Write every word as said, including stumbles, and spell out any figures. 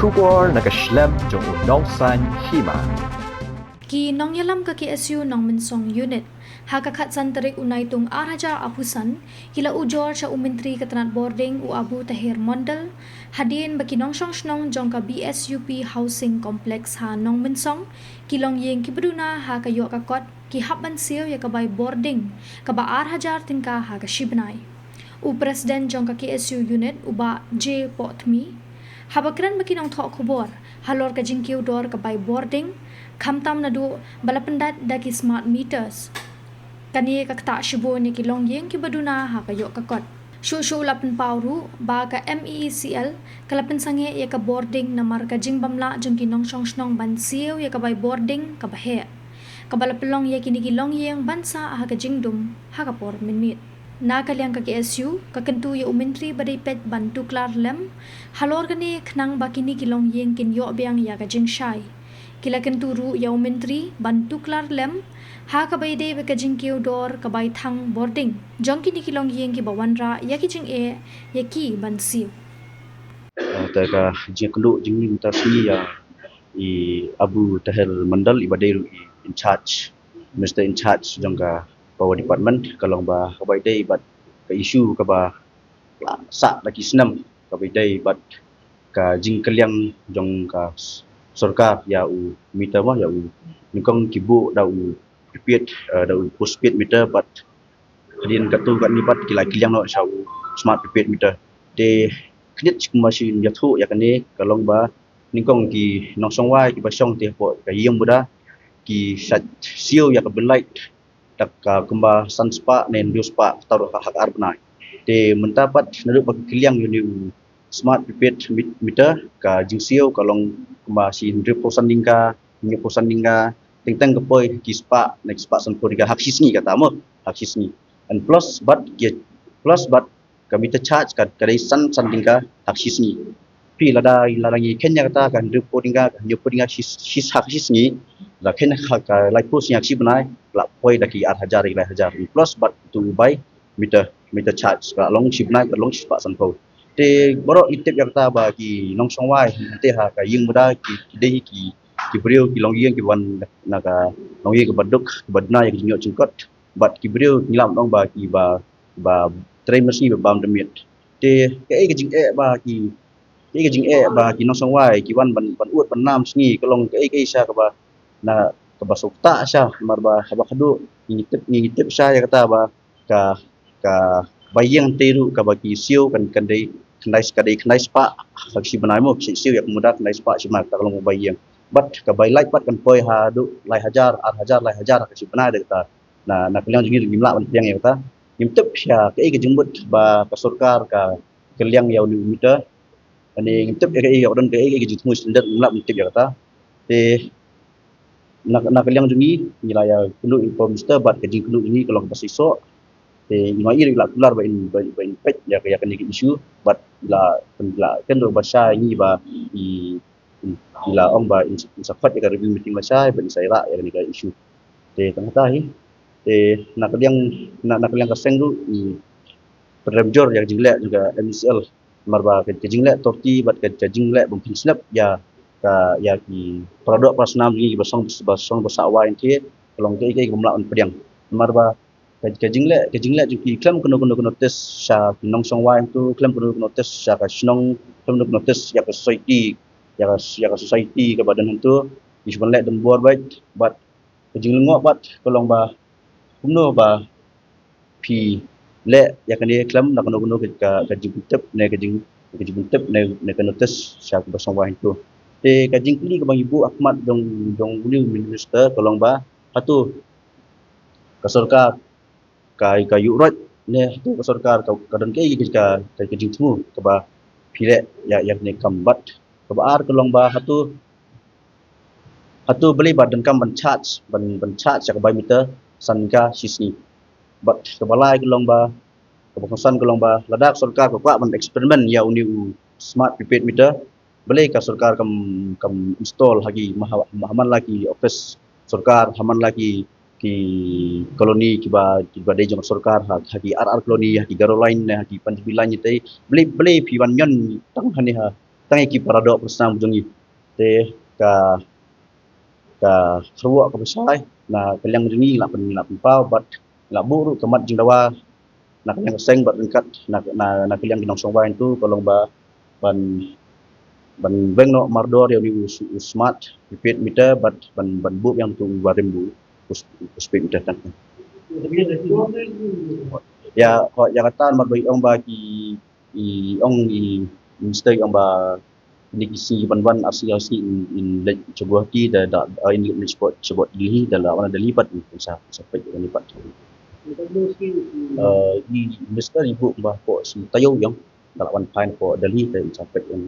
Khubor na ka shlem jong u Nongsaiñ Hima. Ki nongïalam ka K S U Nongmynsong Unit ha ka khatsan tarik u Naitung ar hajar arphew san ki la ujor sha u Myntri ka tnat bording u Abu Taher Mondal hadien ba ki nongshong shnong jong ka B S U P Housing Complex ha Nongmynsong ki longïing kiba duna ha ka ïoh ka kot ki hap ban siew ïa ka bai bording kaba ar hajar tyngka ha ka shi bnai. U President jong ka K S U Unit u Bah J Pohthmi haba kren bad ki nongthoh khubor halor ka jingkiew dor ka bai bording khamtam naduh ba la pyndait da ki smart meters. Kane ka ktah shibun ïa ki longïing kiba duna ha ka ïoh ka kot. Shuh shuh u la pynpaw ruh ba ka M E E C L ka la pynsangeh ïa ka bording namar ka jingbym lah jong ki nongshong shnong ban siew ïa ka bai bording kaba heh kaba la pynlong ïa kine ki longïing ban sah ha ka jingdum ha ka por mynmiet. Na ka liang ka K S U ka kyntu ïa u Myntri ba dei peit ban tuklar lem halor kane khnang ba kine ki longïing kin ïoh biang ïa ka jingshai. Ki la kyntu ruh ïa u Myntri ban tuklar lem ha kaba ïadei bad ka jingkiew dor ka bai thang bording jong kine ki longïing kiba wanrah ïa ki jingeh ïa ki ban siew. Te ka jingkynduh jingim ta sngi ïa i Abu Taher Mondal iba dei ruh i in charge, Minister in charge jong ka Power Department, ka long ba kaba ïadei bad ka issue kaba la sah da ki snem kaba ïadei bad ka jingkylliang jong ka s- sorkar ïa u meter mo, ïa u nyngkong ki buh da u prepaid, eh, da u postpaid meter, bad hadien katto katne pat ki la kylliang noh sha u smart prepaid meter. Te khyndiat shi kumba shin ïathuh ïa kane ka long ba nyngkong ki nongshong wai kiba shong te hapoh ka ïing muda ki shait siew ïa ka bill light da ka kumba san spah ne hynriew spah kata ruh ha ka ar bnai. Te mynta pat naduh ba ki kylliang ïa une u smart prepaid met- meter, ka jingsiew ka long kumba shi hynriewphew san tyngka, hynñiewphew san tyngka, teng teng ka poi ki spah ne ki spah sanphew tyngka ha ka shi sngi kata mo, ha ka shi sngi. And plus bad ki, plus bad ka meter charge ka, ka dei san san tyngka ha ka shi sngi. Phi lada, lada ngi kheiñ ïa kata ka hynriewphew tyngka, ka hynñiewphew tyngka shi, shi, ha ka shi sngi, la kheiñ ha ka laiphew sngi ha ka shi bnai, la poi da ki ar hajar, ki lai hajar. And plus bad tu u bai meter, meter charge ka long shi bnai, ka long shi spah sanphew. Te baroh ngi tip ïa kata ba ki nongshong wai te ha ka ïing muda ki, ki dei ki, ki briew, ki longïing kiba wan na ka longïing kaba duk, kiba duna ïa ki jingïoh jingkot. Bad ki briew ngi lah ban ong ba kiba, ba trei mynsngi ba bam da miet. Te kaei ka jingeh ba ki, kaei ka jingeh ba ki nongshong wai ki wan ban, ban ud ban nam sngi, ka long kaei kaei sha kaba na, kaba sngewthuh sha, namar ba haba khadduh ngi tip, ngi tip sha ïa kata ba ka, ka bai ïing te ruh kaba ki siew kan, kan dei khyndai, ka dei khyndai spah ha ka shi bnai mo, ki siew ïa ka muda khyndai spah shi bnai, kata ka long bai ïing. Bad ka bai light pat kan poi haduh lai hajar, ar hajar, lai hajar ha ka shi bnai da kata. Na, na ka liang jong ngi ruh ngim lah ban pdiang ïa kata. Ngim tip sha kaei ka jingmut ba ka sorkar ka kylliang ïa une u meter. Ani ngim tip ïa kaei, ïa ka don kaei, kaei ka jingthmu standard, ngim lah ban tip ïa kata. Te na, na ka liang jong ngi, ngi la ïakynduh ïa u Prime Minister bad ka jingkynduh jong ngi ka long kaba shisha. Te i ma i ruh i la kular ba in, ba, ba in peit ïa ka, ïa kane ka issue bad i la, i la kynduh ba shai ïa ngi ba i, i la ong ba in, in sa khot ïa ka review meeting ba shai bad in sa ïarap ïa kane ka issue. Te tang kata hi. Te na ka liang, na, na ka liang ka seng ruh i pynrem jur ïa ka jingleh jong ka M E C L. Namar ba ka, ka jingleh authority bad ka, ka jingleh bym pynsnep ïa ka, ïa ki para doh para snam jong ngi ba song, ba song ba sah wai te ka long kaei kaei bym lah ban pdiang. Namar ba ka, ka jingleh, ka jingleh jong ki khlem kano kano ka notice sha ki nongshong wai hangto, khlem kano kano ka notice sha ka shnong, khlem kano kano ka notice ïa ka society, ïa ka, ïa ka society kaba don hangto. Ki shu ban leh don bor bad, bad ka jinglyngngoh bad ka long ba kumno ba phi leh ïa kane khlem da kano kano ka, ka, ka jingpyntip ne ka jing, ka jingpyntip ne, ne ka notice sha kiba shong wai hangto. Te ka jingkylli kaba ngi buh ha khmat jong, jong une u minister ka long ba hato ka sorkar ka, ka ïuh roit ne hato ka sorkar ka, ka don kaei ka, ka, ka jingthmu kaba phi leh ïa, ïa kane ka kam. Bad kaba ar ka long ba hato, hato balei ba donkam ban charge, ban, ban charge ïa ka bai meter san tyngka shi sngi. Bad kaba lai ka long ba, kaba kongsan ka long ba lada ka sorkar ka kwah ban experiment ïa une u smart prepaid meter, balei ka sorkar kam, kam install ha ki ma, ha, ha man la ki office sorkar, ha man la ki, ki colony kiba, kiba dei jong sorkar, ha, ha ki R R colony, ha ki Garo line ne ha ki Panjabi line te. Balei, balei phi wan ñion tang hangne ha, tang ïa ki para doh para snam jong ngi. Te ka ka kyrwoh ka pynshai na ka liang jong ngi, ngi la pyn, ngi la pynpaw bad ngi la buh ruh ka mat jingdawa na ka liang ka seng bad ryngkat na, na, na ka liang ki nongshong wai tu ka long ba ban, ban weng noh mardor ïa une u, u smart prepaid meter bad ban, ban buh ïa utu u barim u, u, u speed meter tang. Ïa, ïa kata namar ba i ong ba ki, i ong i minister i ong ba kine ki sngi ban wan ar sngi ar sngi in, in leit sha Guwahati da, da, uh, in leit sha Delhi da la wan Delhi pat in sa, sa peit Delhi pat. Uh, i minister i buh ba ko sngi taïew ïong da la wan phain ko Delhi da in sa peit ïong.